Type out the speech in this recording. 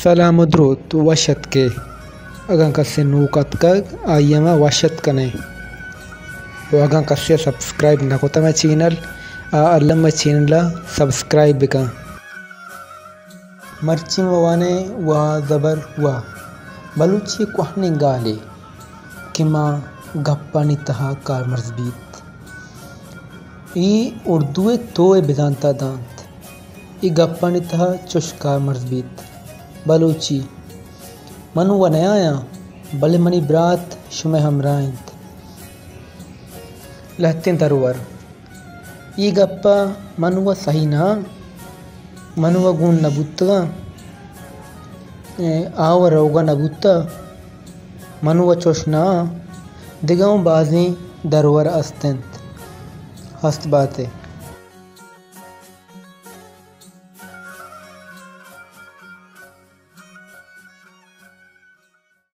سلام ءُ دروت، وش اتکے۔ اگاں کسے نوک اتکگ، آئی ءَ ما وش اتک کنیں۔ ءُ اگاں کسے ءَ سبسکرائب نہ کتگ مئے چینل ءَ، الم مئے چینل ءَ سبسکرائب بکن۔ مرچی ما وانیں وا زبر وا۔ بلوچی کوہنیں گالے کہ ما گپانی تہا کارمرز بیت۔ اے اردو ءِ تو ءِ بزانت ءَ دانت۔ اے گپانی تہا چش کارمرز بیت۔ بلوچی۔ من وَ نیایاں، بلے منی برات شمئے ہمراہ اِنت۔ لہتیں درور۔ اے گپ ءَ من وَ سہی نہ آں۔ من وَ گون نہ بوتگ آں۔ اے، آ وَ روگ ءَ نہ بوتگ۔ من وَ چش نہ آں۔ دگہ اوں بازیں درور است اَنت۔ ہست بات ئے۔